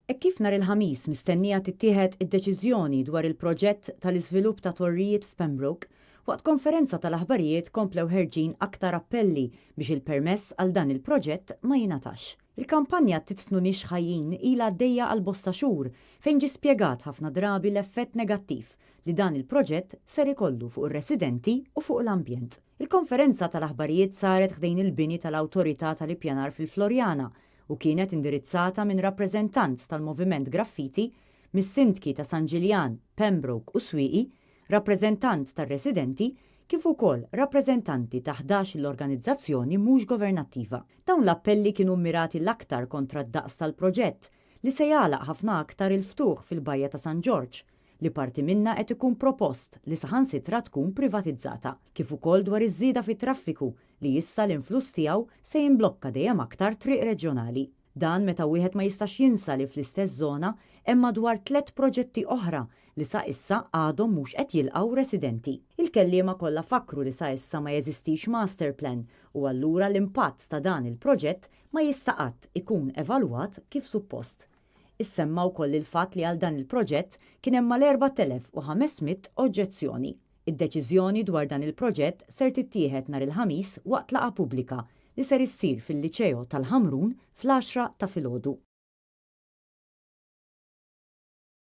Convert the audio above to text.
Hekk kif nhar il-Ħamis mistennija tittieħed id-deċiżjoni dwar il-proġett tal-iżvilupp ta' torrijiet f'Pembroke, waqt konferenza tal-aħbarijiet komplew ħerġin aktar appelli biex il-permess għal dan il-proġett ma jingħatax. Il-kampanja Titfnunix Ħajjin ilha għaddejja għal bosta xhur fejn ġie spjegat ħafna drabi l-effett negattiv li dan il-proġett ser ikollu fuq ir-residenti u fuq l-ambjent. Il-konferenza tal-aħbarijiet saret ħdejn il-bini tal-Awtorità tal-Ippjanar fil-Floriana u kienet indirizzata minn rappreżentant tal-Moviment Graffiti, mis-Sindki ta' San Ġiljan, Pembroke u Swieqi, rappreżentant tar-residenti kif ukoll rappreżentanti ta' 11-il organizzazzjoni mhux governattiva. Dawn l-appelli kienu mmirati l-aktar kontra d-daqs tal-proġett li se jagħlaq ħafna aktar il-ftuħ fil-Bajja ta' San Ġorġ, li parti minnha qed ikun propost li saħansitra tkun privatizzata, kif ukoll dwar iż-żieda fit-traffiku li issa l-influss tiegħu se jimblokka dejjem aktar triq reġjonali. Dan meta wieħed ma jistax jinsa li fl-istess żona hemm madwar tlett proġetti oħra li sa issa għadhom mhux qed jilqgħu residenti. Il-kelliema kollha fakkru li sa issa ma jeżistix master plan u allura l-impatt ta' dan il-proġett ma jista' qatt ikun evalwat kif suppost. Issemma wkoll il-fatt li għal dan il-proġett kien hemm mal-4,500 oġġezzjoni. Id-deċiżjoni dwar dan il-proġett ser tittieħed nhar il-Ħamis waqt laqgħa pubblika li ser issir fil-Liċeo tal-Ħamrun fl-għaxra ta' filgħodu.